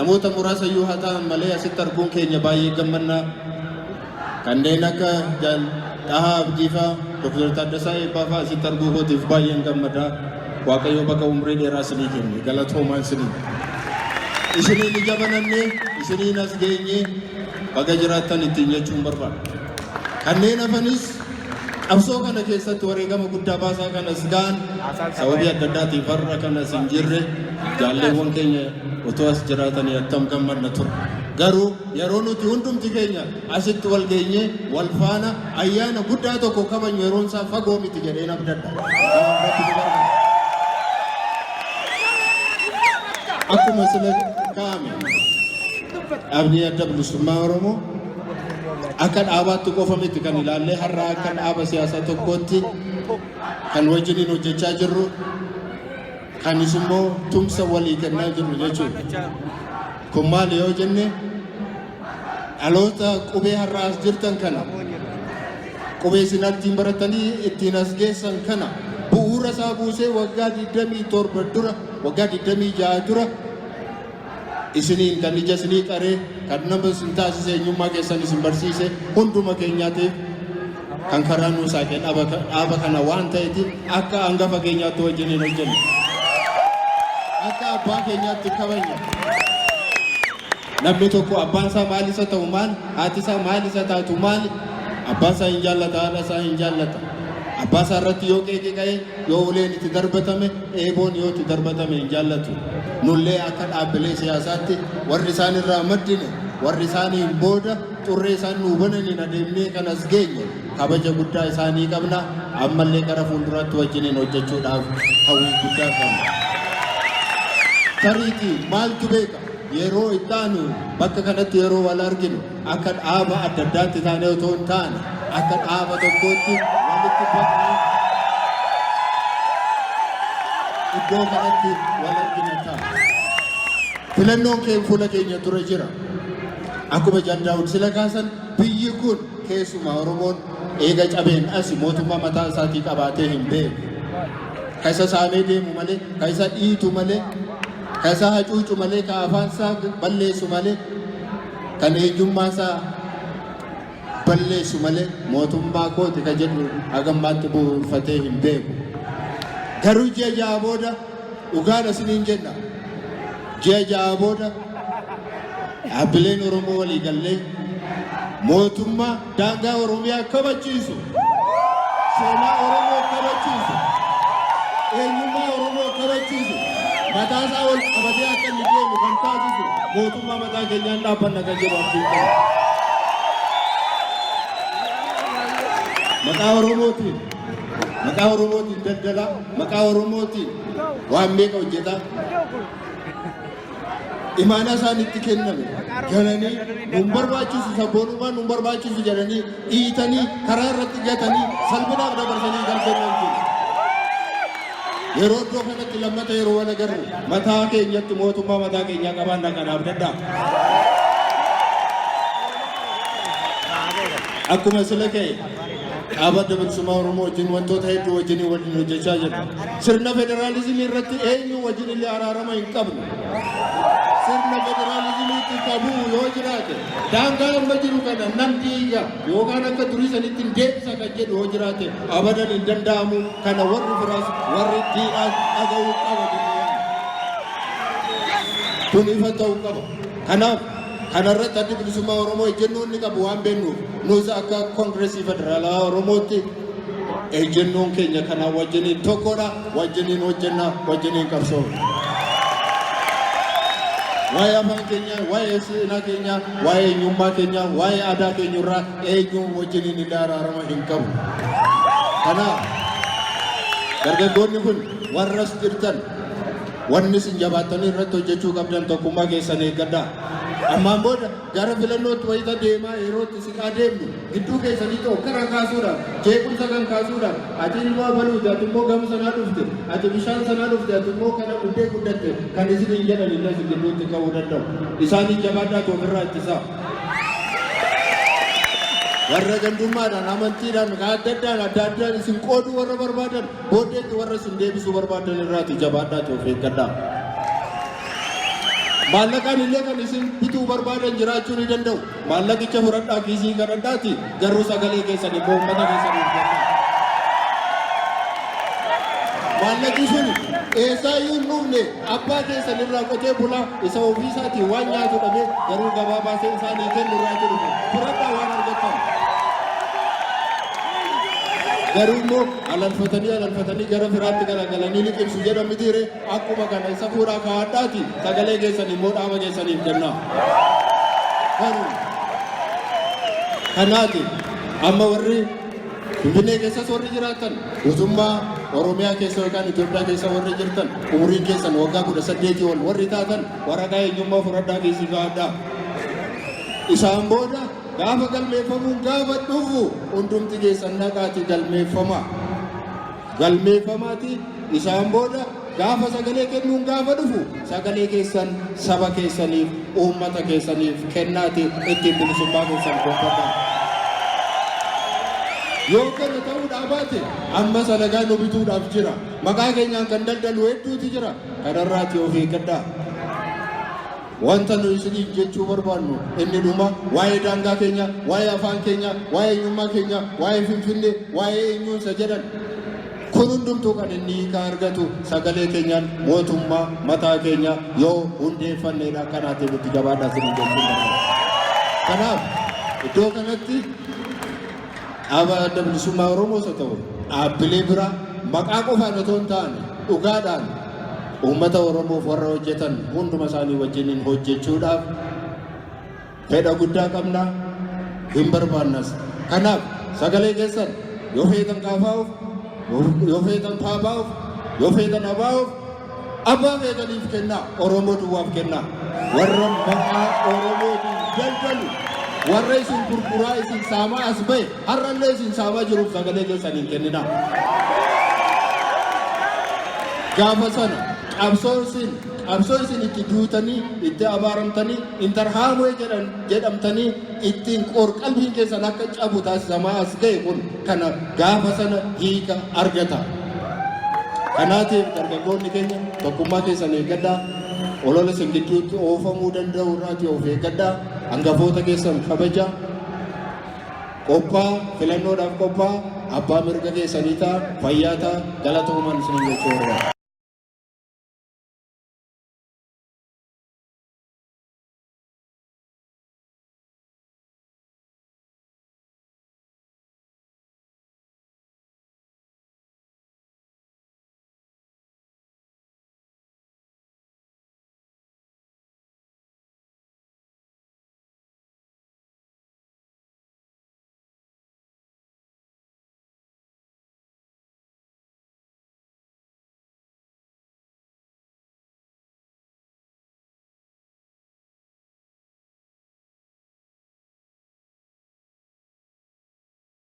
Namoota muraasa iyyuu haa ta'an malee asitti arguun keenya baay'ee gammanna. Kanneen akka Jaal Xahaa Abdiifaa, Dr. Taaddasaa Eebbaafaa asitti arguu kootiif baay'een gammada. Waaqayyo baga umrii dheeraa isinii kenne. Galatoomaa isinii. Isiniin ija banannee, isiniin as geenyee baga jiraattan ittiin jechuun barbaada. Kanneen hafanis qabsoo kana keessatti wareegama guddaa baasaa kan as ga'an sababii adda addaatiif har'a kan as hin jirre jaalleewwan keenya otoo as jiraatanii attam gammadna ture. Garuu yeroo nuti hundumti keenya asitti wal geenyee wal faana ayyaana guddaa tokko kabajnu yeroon isaa fagoo miti jedheen abdadha. Kanaaf Rabbi nu gargaara. Akkuma sila kaa'ame dhaabni Adda Bilisummaa Oromoo akka dhaabaatti qofa miti kan ilaallee har'a akka dhaaba siyaasaa tokkootti kan wajjiniin hojjechaa jirru kanis immoo tumsa walii kennaa jirru jechuudha. Kun maali yoo jenne dhaloota qubee har'a as jirtan kana qubee isin ittiin baratanii ittiin as geessan kana bu'uura isaa buusee waggaa 27 dura waggaa 26 dura isiniin kan ija isinii qaree kan nama isin taasise eenyummaa keessan isin barsiise hunduma keenyaatiif kan karaa nuu saaqe dhaaba kana waan ta'eetiif akka hangafa keenyaatti wajjiniin hojjenna. Akka abbaa keenyaatti kabajna. Namni tokko abbaan isaa maal isa ta'u maal, haati isaa maal isa taatu maal, abbaa isaa hin jaallata, haadha isaa hin jaallata. Abbaa isaa irratti yoo qeeqi ka'e, yoo uleen itti darbatame, eeboon yoo itti darbatame hin jaallatu. Nullee akka dhaabbilee siyaasaatti warri isaan irraa maddine, warri isaaniin booda xurree isaan nuu bananiin adeemnee kan as geenye kabaja guddaa isaanii qabna. Ammallee gara fuulduraatti wajjiniin hojjechuudhaaf hawwii guddaa qabna. Tariitii maaltu beeka? Yeroo itti aanu bakka kanatti yeroo wal arginu akka dhaaba adda addaatti taanee otoo hin taane akka dhaaba tokkootti walitti baqnee iddoo kanatti wal argina ta'a. Filannoon keenya fuula keenya dura jira. Akkuma Jaal Daawud sila kaasan biyyi kun keessumaa Oromoon eega cabeen asi mootummaa mataa isaatii qabaatee hin beeku. Ka isa saamee deemu malee, ka isa dhiitu malee, ka isa hacuucu malee, ka afaan isaa balleessu malee, kan eenyummaa isaa balleessu malee mootummaa kooti ka jedhu hagammaatti bu'uurfatee hin beeku. Garuu ji'a 6 booda dhugaadha isiniin jenna. Ji'a 6 booda dhaabbileen Oromoo walii gallee mootummaa daangaa Oromiyaa kabachiisu, seenaa Oromoo kabachiisu, eenyummaa Oromoo kabachiisu, mataa isaa ol qabatee akka inni deemu kan taasisu mootummaa mataa keenyaan dhaabbanna kan jedhu abdiin qaba. Maqaa Oromootiin, maqaa Oromootiin daldalaa, maqaa Oromootiin waan meeqa hojjetaa. Imaanaa isaan itti kenname gananii nun barbaachisu sabboonummaan nun barbaachisu jedhanii dhiitanii karaa irratti gatanii salphinaaf dabarsanii kan kennan jiru. Yeroo iddoo kanatti lammata yeroo wal agarru mataa keenyatti mootummaa mataa keenyaa qabaanna kanaaf dadhaa. Akkuma sila ka'e dhaaba Adda Bilisummaa Oromoo wajjin wantoota hedduu wajjin waliin hojjechaa jirra. Sirna federaalizimii irratti eenyu wajjin illee araarama hin qabnu. Sirna federaalizimiitti qabuu yoo jiraate daangaa amma jiru kana nan diiga yookaan akka durii sanitti hin deebisa kan jedhu yoo jiraate abadan hin danda'amu. Kana warri firaas warri diinaas dhaga'uu qaba jennee yaadna. Kun ifa ta'uu qaba. Kanaaf kanarratti Addi Bilisummaa Oromoo ejjennoo inni qabu waan beeknuuf nus akka Koongireesii Federaalawaa Oromootti ejjennoon keenya kanaan wajjiniin tokkodha, wajjiniin hojjenna, wajjiniin qabsoofna. Waa'ee afaan keenyaa, waa'ee seenaa keenyaa, waa'ee eenyummaa keenyaa, waa'ee aadaa keenyarraa eenyuun wajjiniin illee araarama hin qabu. Kanaaf dargaggoonni kun warras jirtan Wanni isin jabaattanii irratti hojjechuu qabdan tokkummaa keessan eeggadhaa. Ammaan booda gara filannootti wayita deemaa yeroo itti siqaa deemnu gidduu keessanitti hokkara kaasuudhaaf, jeequmsa kan kaasuudhaaf, ati ilma abaluuti, ati immoo gama sanaa dhufte, ati bishaan sanaa dhufte, ati immoo kana dhuddee guddatte kan isiniin jedhan illee isin gidduutti ka'uu danda'u. Isaaniin jabaadhaatu ofirraa ittisaa. Warra gandummaadhaan, amantiidhaan, adda addaan adda addaan isin qooduu warra barbaadan Booddeetti warra isin deebisuu barbaadan irraati jabaadhaati of eeggadhaa. Maallaqaan illee kan isin bituu barbaadan jiraachuu ni danda'u. Maallaqicha fudhadhaa kiisii kadhadhaati garuu sagalee keessan immoo uummata keessaniif kennaa. Maallaqi sun eessaayyuu hin dhufne abbaa keessan irraa qotee bulaa isa ofii isaatii waan nyaatu dhabee garuu gabaa baasee isaanii kennu irraati dhufe. Fudhadhaa waan argattan. Garuu immoo alalfatanii alalfatanii gara firaatti garagalanii liqimsu jedhan mitiire akkuma kana isa fuudhaa kaa'adhaati sagalee keessan immoo dhaaba keessaniif kennaa. Garuu kanaati amma warri Finfinnee keessas warri jiraatan guutummaa Oromiyaa keessa yookaan Itoophiyaa keessa warri jirtan umuriin keessan waggaa 18 ol warri taatan waraqaa eenyummaa fudhadhaa kiisii kaa'adhaa. Isaan booda gaafa galmeeffamuun gaafa dhufu hundumti keessan naqaati galmeeffamaa. Galmeeffamaati isaan booda gaafa sagalee kennuun gaafa dhufu sagalee keessan saba keessaniif uummata keessaniif kennaati ittiin bilisummaa keessan gonfadhaa. Yoo kana ta'uudhaa baate amma alagaa nu bituudhaaf jira. Maqaa keenyaan kan daldalu hedduutu jira. Kanarraati of eeggadhaa. Wanta nu isiniif jechuu barbaannu inni dhuma waa'ee daangaa keenya, waa'ee afaan keenya, waa'ee eenyummaa keenya, waa'ee Finfinnee, waa'ee eenyuunsa jedhan. Kun hundumtuu kan inni hiika argatu sagalee keenyaan mootummaa mataa keenya yoo hundeeffanneedha. Kanaatiif itti jabaadhaa isiniin jechuun barbaada. Kanaaf iddoo kanatti dhaaba Adda Bilisummaa Oromoos haa ta'u dhaabbilee biraa maqaa qofaan otoo hin taane dhugaadhaan uummata Oromoof warra hojjetan hunduma isaanii wajjiniin hojjechuudhaaf fedha guddaa qabna, hin barbaannas. Kanaaf sagalee keessan yoo feetan kaafaa'uuf, yoo feetan paabaa'uuf, yoo feetan abaa'uuf, abbaa feetaniif kennaa, Oromoo duwwaaf kennaa. Warra maqaa Oromootiin daldalu, warra isin gurguraa isin saamaa as ba'e, har'allee isin saamaa jiruuf sagalee keessan hin kenninaa. Gaafa sana qabsoo isin itti duutanii, itti abaaramtanii, Interahamwe jedhan jedhamtanii ittiin qoor-qalbiin keessan akka cabu taasisamaa as ga'e kun kana gaafa sana hiika argata. Kanaatiif dargaggoonni keenya tokkummaa keessan eeggadhaa, olola isin gidduutti oofamuu danda'u irraatii of eeggadhaa, hangafoota keessan kabajaa, qophaa filannoodhaaf qophaa, abbaa mirga keessanii ta'a, fayyaa ta'a, galatoomaan isiniin jechuu barbaada.